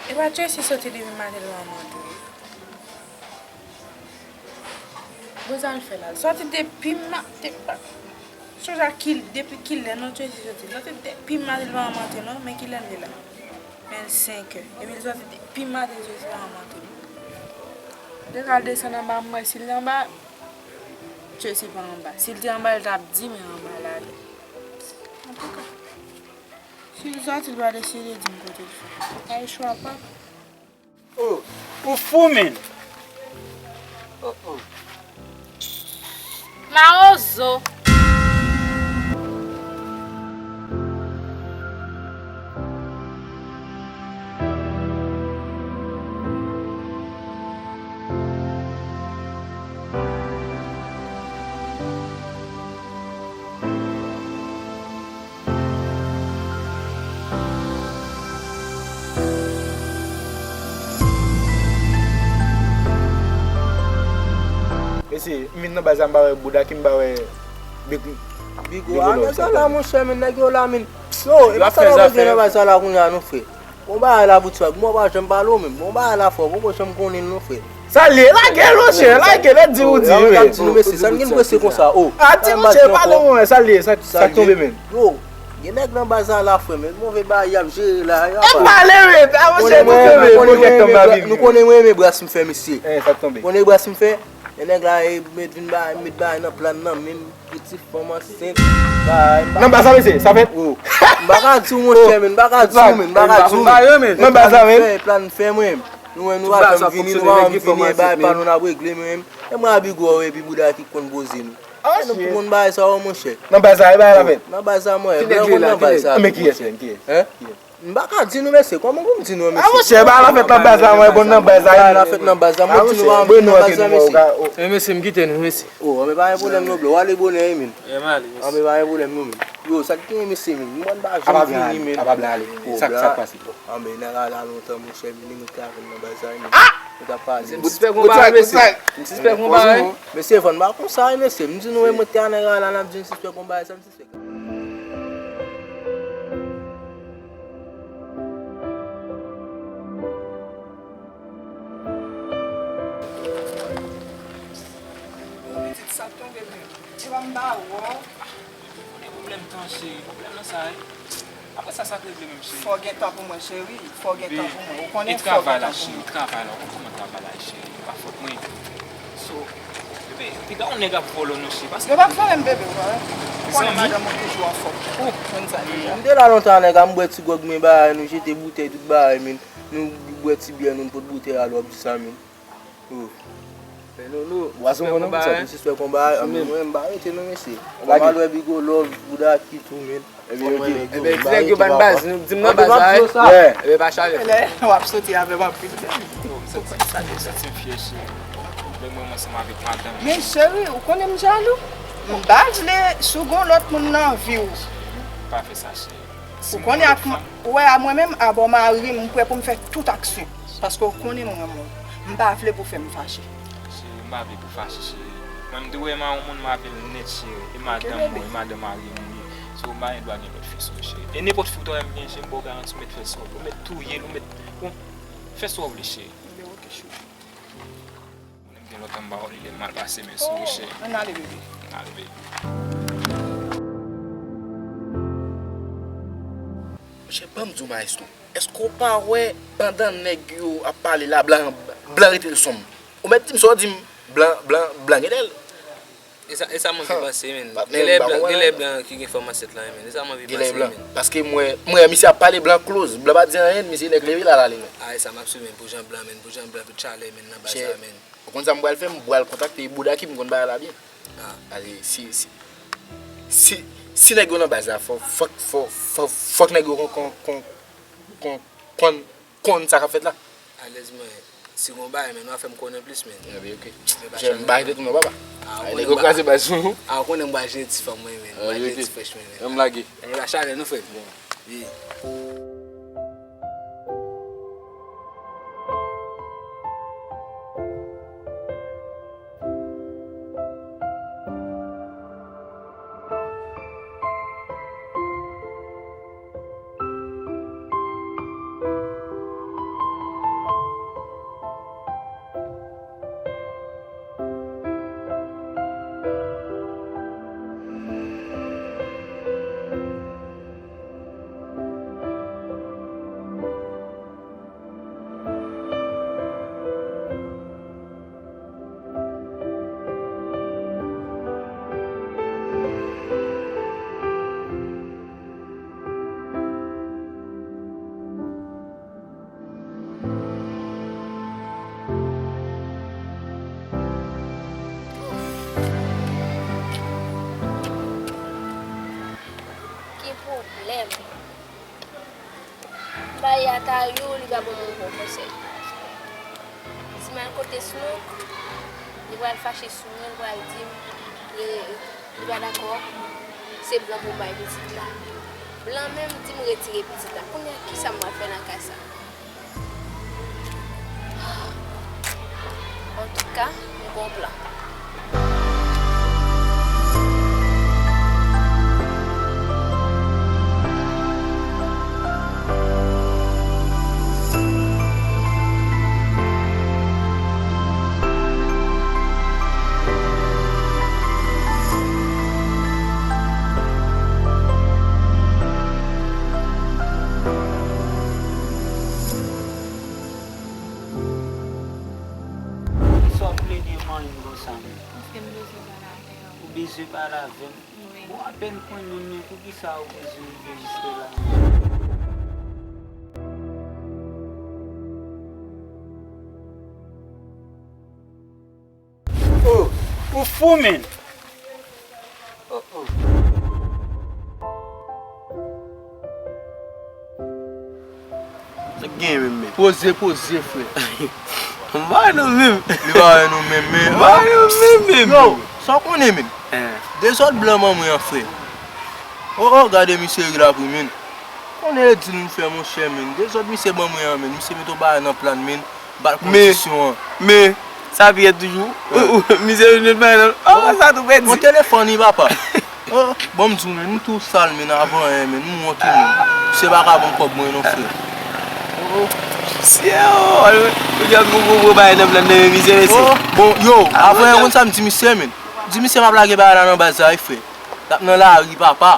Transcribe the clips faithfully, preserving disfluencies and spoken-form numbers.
E pa Tracy soti depi maten l pa monte. Bon, sa l fè la? L soti depi maten. Sonje a ki, depi kilè non Tracy soti? L soti depi maten l pa monte non, men kilè l ye la? Men senk è. Epi l soti depi maten Tracy pa monte. Deja l desann anba m wè si l anba. Tracy pa anba. Si l te anba, l t ap di m anba l ale. Antouka, si l soti, l va deside di m kote l fè. Pa gen chwa, papa. Oh, ou fou, menn. Oh, oh. Mawozo. Mesye, m vin nan baz la, m pa wè bouda ki, m pa wè Big, Big Bigo, a, nèg yo la, monchè, men nèg yo la, men. Yo, e pa sa nou bezwen nan baz sa la kounye a, non, frè. Bon bagay la, Bout Swag, mwen pa janm pale w menm. Bon bagay la, frè, poko janm konnen l, non, frè. Sa l ye? Lage l, monchè, lage l, di ou di, wi. Di nou, mesye, sa n gen prese konsa, oh. A, ti monchè, pale mwen, sa l ye, sa, sa k tonbe, menn? Yo, gen nèg nan baz la, la, frè, men move bagay y ap jere la, y ap pale, men, a, monchè, nou konnen mwen renmen bras m fè, mesye. Konnen bras m fè? E nèg la, e, met vin ba, met bagay nan plan nan, menm pou ti fanm ansent, bay, m pa. Nan baz sa, mesye, sa fèt? Oh, m pa ka di w, monchè, men, m pa ka di w, men, m pa ka di w, men. Nan baz sa, men. Plan fè, plan fè, mwen. Nou, nou pa janm vini, nou pa janm vini, e bagay pa nou n ap regle, men. E mwen a Bigo, epi bouda ki konn poze nou. E nou pou konn bagay sa yo, monchè. Nan baz sa, e bagay la fèt? Nan baz sa, mwen, mwen konn nan baz sa. Men kiyès, men, kiyès? Hein? M pa ka di nou, mesye. Kòman pou m di nou, mesye? A, monchè, bagay la fèt nan baz la, mwen, bon, nan baz la. Bagay la fèt nan baz la, mwen di nou pa antre nan baz la, mesye. E, mesye, m kite nou, mesye. Oh, anben pa gen pwoblèm non, bro. W ale bonè, wi, men. Anben pa gen pwoblèm non, men. Yo, sa k genyen, mesye, men? M konn pa janm vini, men. Apa blan ale? Sa, sa k pase? Anben, nèg la la lontan, monchè, men li mete avè m nan baz la, men. Nou t ap pale. M sispèk yon bagay, mesye. M sispèk yon bagay. Mesye, fò n pa konsa, wi, mesye. M di nou, mwen te a nèg la la, n ap di n sispèk yon bagay, sa m sispèk. Pitit sa tonbe menm. E pa m ba wè w. Konnen pwoblèm tan, cheri. Pwoblèm nan sa, wi. Apre sa, sa k regle menm, cheri? Fò w gen tan pou mwen, cheri. Fò w gen tan pou mwen. Ou konnen fò w gen tan pou mwen. E travay la, cheri. Travay la, ou konn kòman travay la ye, cheri. E pa fòt mwen. So, bebe, piga yon nèg ap vòlò nou, cheri, paske. Yo p ap vòlè m, bebe, ou pa wè? Ou konnen madanm ou toujou anfòm. Ou konn sa deja. M te la lontan, nèg la, m bwè ti gwòg, men bagay, nou jete boutèy, tout bagay, men. Nou bwè ti byè, nou pot boutèy a, lè w ap di sa, men. Oh. Fè nou nou. Bwason konn nan sa, m sispèk yon bagay, anben mwen m pa rete non, mesye. Ou pa mal wè Bigo, Love, bouda ki tou, men. Ebyen, ti nèg yo ban baz, nou di m nan baz la, wi. Ebyen, pa chale. Lè w ap soti avè m anpil. Ou konn sa deja. Santi m fyè, cheri. Lè mwen ansanm avèk madanm. Men cheri, ou konnen m jalou. M pa vle si w gon lòt moun nan vi w. Pa fè sa, cheri. Ou konnen ak m, ou wè a mwen menm, a bò mari m, m prè pou m fè tout aksyon. Paske ou konnen m renmen w. M pa vle pou w fè m fache. Cheri, m pa vle pou w fache, cheri. Mwen, m te wè m a yon moun, m avè l nèt, cheri. E madanm mwen, e madanm mari m, wi. So, m pa gen dwa gen lòt fi sou m, cheri. E nenpòt fi w ta wè m gen, cheri, m ba w garanti, ou mèt fè sa w vle. Ou mèt touye l, ou mèt, bon, fè sa w vle, cheri. Ebyen, oke, cheri. Konnen m gen lontan m pa wè w, li lè m mal pase men sou ou, cheri. Ann ale, bebe. Ann ale, bebe. Monchè, ban m di w, maestro, èske w pa wè pandan nèg yo ap pale la, blan, blan rete l sonm? Ou mèt di m sa w di m, blan, blan, blan genlè l. E sa, e sa mwen te panse, men. Genlè blan, genlè blan ki gen fanm ansent la, men. E sa mwen te panse, men. Paske mwen, mwen, misye ap pale blan close. Blan pa di anyen, misye nèk leve la, la, li, men. A, e sa m ap swiv, men, pou jan blan, men, pou jan blan, pou chalè, men, nan baz la, men. Ou konn sa m pral fè? M pral kontakte bouda ki m konn bagay la byen. Pase si, si, si, si nèg yo nan baz la, fò, fòk, fò, fò, fòk nèg yo kon, kon, kon, kon, konn, konn sa k ap fèt la. Alèz mwen, si gon bagay, men, nou a fè m konnen plis, men. Ebyen, oke. Men pa chanje. M pa rete tou non, papa. A, nèg yo kraze baz sou ou. A, ou konnen m pa jere ti fanm mwen, men. M pa jere ti frèch mwen, men. Ann lage. Men pa chanje, nou, frè. Wi. Tayou, li pa ban m yon bon konsèy. Si m al kote Snouk, li pral fache sou mwen, li pral di m li, li pa dakò. Se Blan pou m bay pitit la. Blan menm di m retire pitit la. Kounye a, kisa m pral fè nan ka sa? Antouka, m gon plan. Kisa w plede manyen konsa menm? Paske m bezwen pale avè w. Ou bezwen pale avè m? Wi. Bon, apèn konnen m, men poukisa ou bezwen rive jiske la? Oh, ou fou, menn! Oh, oh. Sa k genyen menm, menn? Poze, poze, frè. M pa wè nou menm. Li pa wè nou menm, men. M pa wè nou menm, menm. Yo, sa w konnen, menn? Eh. Dezòd blan manman an, frè. Oh, oh, gade misye ri la pou menn. Konnen e dil m fè, monchè, menn. Dezòd misye ban mwen an, menn. Misye mete yon bagay nan plan, menn. Bat kondisyon an. Men, men, sa pi rèd toujou. Ou, ou, mizè yo jwenn bagay nan. Oh, sa tou pèdi. Yon telefòn, wi, papa. Oh, bon, m di w, menn, m tou sal, menn, avan, hein, menn, m wont, wi, menn. Misye pa ka ban m kòb mwen, non, frè. Oh, oh. Misye, oh, ou di ap gwo, gwo, gwo bagay nan plan nan, men mizè, mesye. Oh, bon, yo, avan, yon moun sa m di misye, menn. Di misye m ap lage bagay la nan baz la, wi, frè. L ap nan lari, papa.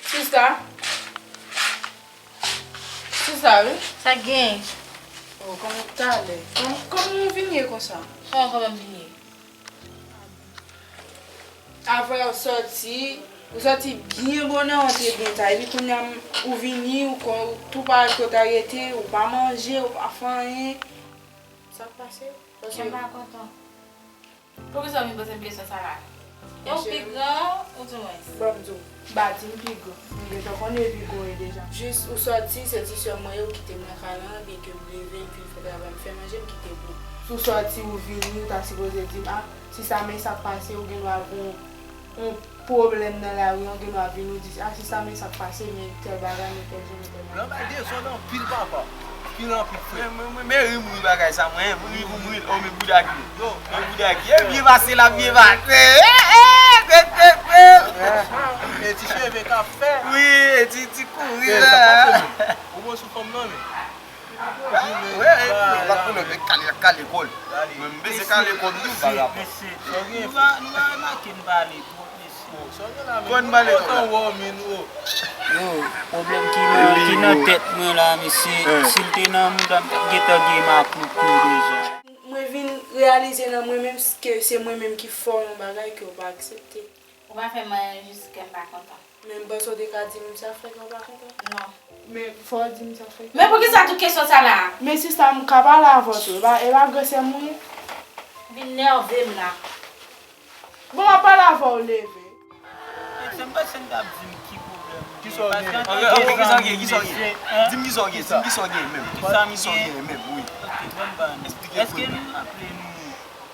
Sista? Sista, wi. Sa k gen? Oh, kòman w t ale? Kòm-, kòman w vin ye konsa? Kòman, kòman m vin ye? Avan w sòti, ou sòti byen bonè, w antre byen ta. Epi kounye a, ou vini, ou kon-, ou tou parèt kote w ta rete, ou pa manje, ou pa fè anyen. Sa k pase? Paske m pa kontan. Poukisa w vin poze m kesyon sa la? E w pi gran, ou di mwens? Bon, m di w, m pa di m pi gran. M gentan konnen w pi gran w ye deja. Jis ou sòti, se ti sè mwen ye, ou kite m nan kay lan, byen ke m leve, m fin fè travay, m fè manje, m kite pou ou. Si w sòti, ou vini, ou ta sipoze di m, a, sista, men sa k pase, ou gen dwa gon yon pwoblèm nan lari an, gen dwa vin ou di, a, sista, men sa k pase, men tèl bagay, men tèl jan, men tèl bagay. Blan bay dezòd anpil, papa. Anpil, anpil, frè. Men, men, men, men ri m ri bagay sa, mwen, m ri pou m ri, oh, men bouda ki. Yo, men bouda ki. E byen pase la, byen pase. Eh, eh, eh, eh, eh. E ti cheve k ap fè. Wi, e ti, ti kouri la. Ou bon sou fanm nan, men. Wi, wi, wi, pa pwoblèm, men kale, kale kò l. Mwen, m bezwen kale kò m tou, pa rapò. Mesye, nou pa, nou pa remake m pale twòp, mesye. Bon, sa w gen la, men? Fò n pale twòp la. Yo, pwoblèm ki nan, ki nan tèt mwen la, mesye, si l te nan mouda, m t ap gentan gen maklouklou deja. Mwen vin reyalize nan mwen menm ke se mwen menm ki fè w yon bagay ke w pa aksepte. Ou pa fè m anyen, jis kè m pa kontan. Men m panse w te ka di m sa frè, kè w pa kontan. Non. Men fò w di m sa frè. Men poukisa tout kesyon sa la? Men sista, m ka pale avè w tou. E pa, e pa gran sè m ou ye? Vin nève m la. Bon, m ap pale avè w, leve. Se m panse m t ap di m ki pwoblèm ou gen. Kisa w gen? Paske an tanke zanmi, mesye, hein? Di m kisa w gen, di m kisa w gen menm. Kisa m gen? Kisa w gen menm, wi. Ok, bon, ban. Èske nou raple nou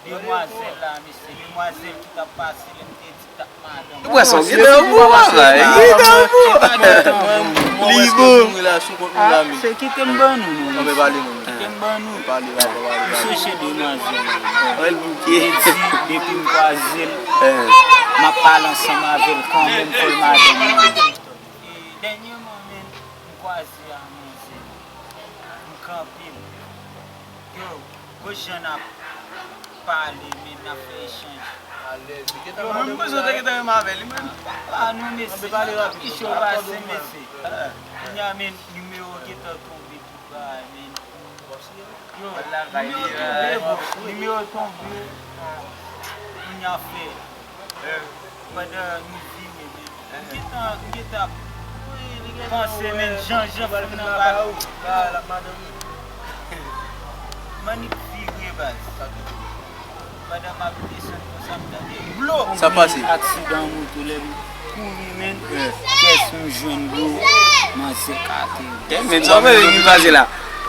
demwazèl la, mesye, demwazèl ki t ap pase lè m te di t ap madanm. Ou wè sa w gen nan bou, bagay. Li nan bou. Li bon. Se kite m ban nou, non. Kite m ban nou. Pale, pale, pale. M chèche demwazèl la. Li di, depi m kwaze l, m ap pale ansanm avè l kanmenm, fò l madanm mwen. E, dènyèman, men, m kwaze a manzè. M kanpe l. Yo, gwo jan n ap pale, men n ap fè echanj. Yo, mwen, m panse w te gentan renmen avè li, men. Ah, non, mesye, m ap pale rapid. Pase, mesye. Kounye a, men, nimewo gentan tonbe tout bagay, men. Yo, nimewo tonbe, bro. Nimewo tonbe. Kounye a fè. Pandan nou vini, men. M gentan, m gentan ap panse, men, jan, jan fanm nan pa. Mannik vire, baz. Pandan m ap desann konsa, m tande blo. Sa pase? Aksidan moto, lè m, Kouri, men. Kès m jwenn dlo, manzè ka te. Men sa w vle ki pase la?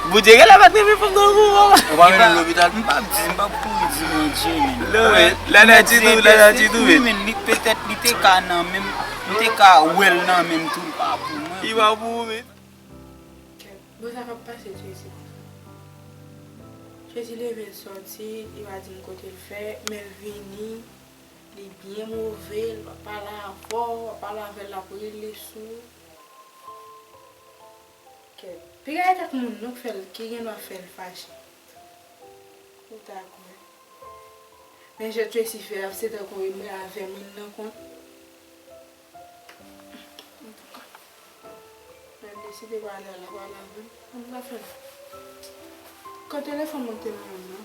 Bondye genlè pa t renmen fanm nan kou, papa. Ou pa vin lopital? M p ap di, m p ap kouri di Bondye, men. Non, men, la nati tou, la nati tou, men. Men, li petèt, li te ka nan men m, m te ka wè l nan men m tou, li pa pou mwen. Li pa pou ou, men. Bon, sa k ap pase Tracy konsa? Tracy leve, l sòti, li pa di m kote l fè, men l vini, li byen move, l pa pale avè w, w ap pale avè l, l ap rele sou ou. Kèt. Piga e kèk moun non k fè l, ki gen dwa fè l fache. Ou ta kwè. Men jan Tracy fè a, se tankou e mwen avè m li nan kont. Antouka, lè l deside pale a, l a pale avè m. Sa m ta fè la? Kote telefòn mwen te nan men m nan?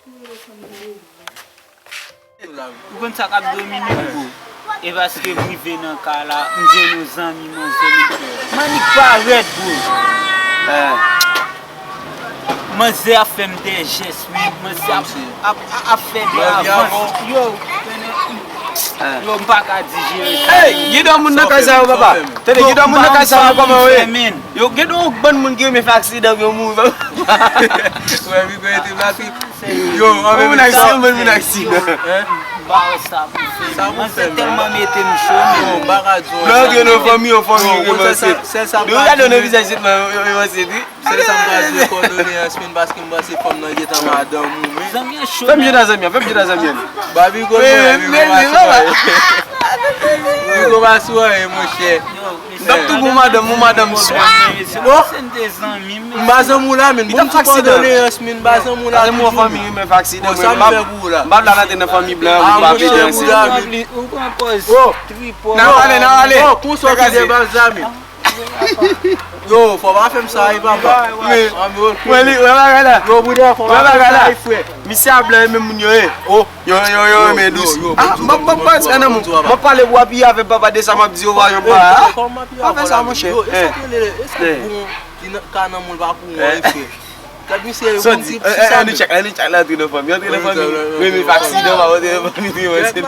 Kote telefòn mwen ye? Ou konn sa k ap domine m, bro? E paske m rive nan kay la, m jwenn yon zanmi manzè li. Mannik pa rèd, bro. Manzè ap fè m dè jès, men manzè ap, ap, ap, ap fè dè avans. Yo, yo, m pa ka dijere sa. Hey, gen dòt moun nan kay sa yo, papa. Tande, gen dòt moun nan kay sa yo, kòman yo ye? Yo, gen yon bann moun ki renmen fè aksidan, yo mouri, papa. Wè, Vigo ete matik. Yo, anben moun aksidan, moun aksidan. M pa wè sa pou fè. Sa pou fè, tèlman mete m cho, men. Lè yo gen nan fanmi, yon fanmi ki renmen se. Yo gade nan vizaj, se yo renmen se, wi. Sèl sa m ka di yo kòdoneyans, men, paske m panse fanm nan gentan madanm ou, men. Zanmi an cho. Fè m jwenn a zanmi an, fè m jwenn a zanmi an. Ba Vigo, men, men, men, Vigo pa sou anyen, monchè. M t ap tou gon madanm, yon madanm sou. M pa zanmi w la, men. Bon, m tou kòdoneyans, men, m pa zanmi w la. Bon, sa m fè pou ou la? M p ap la nan fanmi blan pou pa pete ansanm. Ou pran pòz tripòt. N a pale, n a pale. Bon, konsa w kite bal zam. Yo, fò pa fè m sa, wi, papa. Wè li, wè bagay la. Yo, Bouda, fò pa fè m sa, wi, frè. Misye a blan, e menm moun yo ye. Oh. Yo, yo, yo, men dous. Ah, m ap, m ap pale sa nan moun. M ap pale pou apiye avè papa de sa m ap di yo, va yo ba. Pa fè sa, monchè. Yo, e sa k rele, e sa k bon, ki nan, ka nan moun pa pou mwen, frè. Gad misye, yo bon ti, ti sa. Ann tchèk, ann tchèk la, antre nan fanmi, antre nan fanmi. Wi, men pa aksidan, pa antre nan fanmi, wi, men se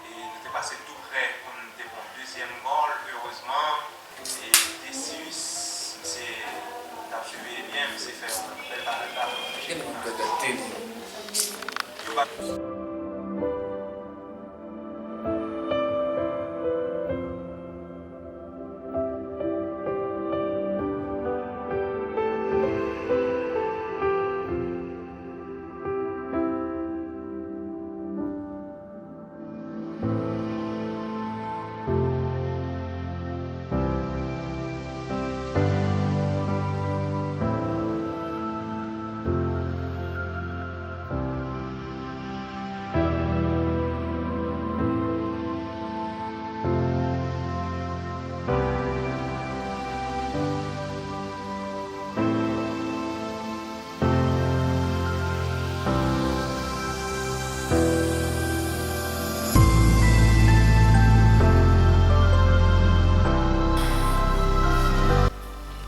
E nou te pase tou prè pou n te pran dezyèm gòl, erezman. E Decius, misye t ap jwe byen, misye fè yon bèl bagay la. Yo pa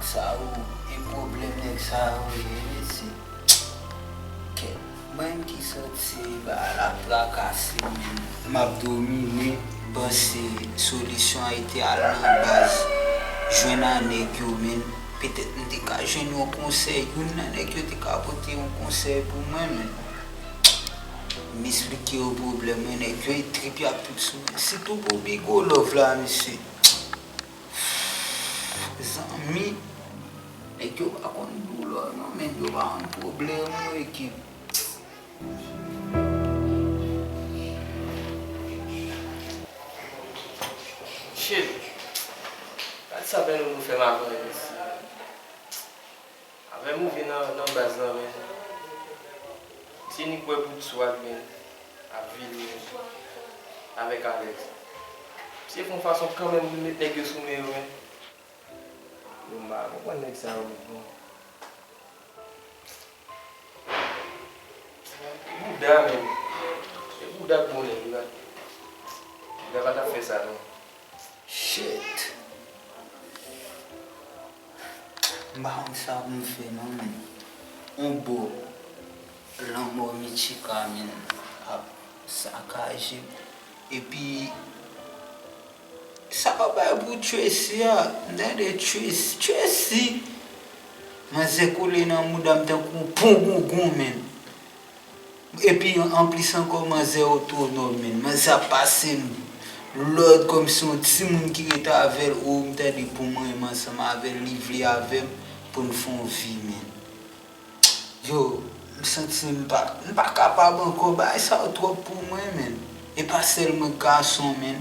Sa yo, e pwoblèm nèg sa yo ye, mesye. Kèt, mwen ki sòti, bagay la ap trakase m. M ap domine, m panse solisyon an te al nan baz, jwenn a nèg yo, men. Petèt m te ka jwenn yon konsèy, youn nan nèg yo te ka pote yon konsèy pou mwen, men. M esplike yo pwoblèm mwen, nèg yo e trip, y ap trip sou mwen. Sitou pou Bigo Love la, mesye. Zanmi, nèg yo pa konn doulè Non, men yo pa konn pwoblèm, wi, ekip. Shit. Gad sa bèl moun fè m avan yo isi. Avè m rive nan, nan baz lan, men. Se ni kwè bout swag, men. Ap vini, men. Avèk Alex. Se fè yon fason kanmenm pou met nèg yo sou men yo, men. Yo, m pa konprann nèg sa yo, men. Bouda, men. Se bouda k bon nèg, wi. Bouda pa t ap fè sa, non. Shit. M pa konn sa pou m fè, non, men. On bò, lanmò Michika, men, ap sakaje m. Epi, sa yo bay pou Tracy a, m tande Tracy, Tracy. Manzè kole nan mouda m tankou yon pon gongon, men. Epi, anplis ankò, manzè otonòm, men. Manzè ap pase m lòd kòmsi yon timoun ki ret avè l. O, m tande pou mwen, m ansanm avè l, li vle avè m pou n fè yon vi, men. Yo, m santi m pa, m pa kapab ankò, bagay sa yo twòp pou mwen, men. E pa sèl mwen k gason, men.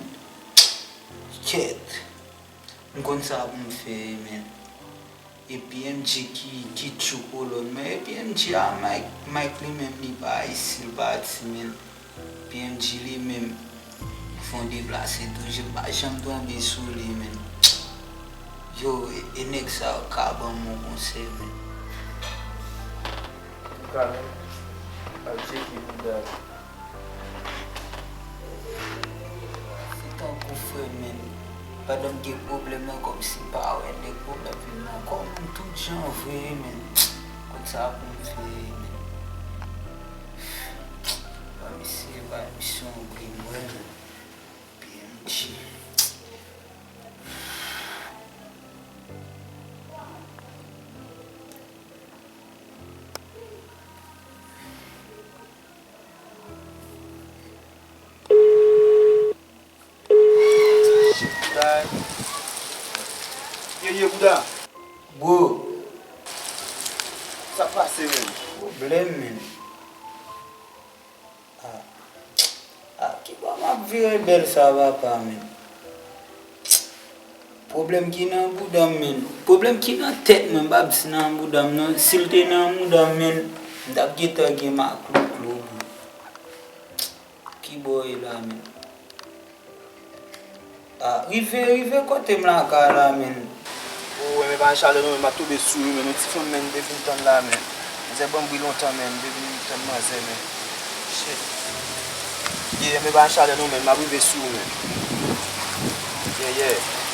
Kèt. M konn sa pou m fè, men. E P M G ki, ki tchouk kolòn mwen. E P M G a, Mike, Mike li menm li pa isi, li pati, men. P M G li menm fè yon deplase toujou, m pa janm tonbe sou li, men. Yo, e, e nèg sa yo ka ban m yon konsèy, men. Antouka, men, al tcheke bouda l. Se tankou frè m, men. Pandan m gen pwoblèm nan, kòmsi m pa wè nèg, pwoblèm vin nan kò m tout jan vre, men. Kot sa pou m fè, men. Ba misye, ba misye yon gri mwen, men. P M G. Ye, ye, bouda. Bro. Sa k pase, men? Pwoblèm, men. Ah. Ah, ki bò m ap vire bèl sa, papa, men? Pwoblèm ki nan bouda m, men. Pwoblèm ki nan tèt mwen, m p ap di nan bouda m, non. Si l te nan bouda m, men, m t ap gentan gen maklouklo, bro. Ki bò w ye la, men? Ah, rive, rive kote m lakay la, men. O, men pa nan chalè non, men m ap tonbe sou ou, men. Yon ti fanm, men, m te vin tann la, men. Manzè ban m bri lontan, men. M te vin tann manzè, men. Shit. Yeah, men pa nan chalè non, men. M ap rive sou ou, men. Yeah, yeah.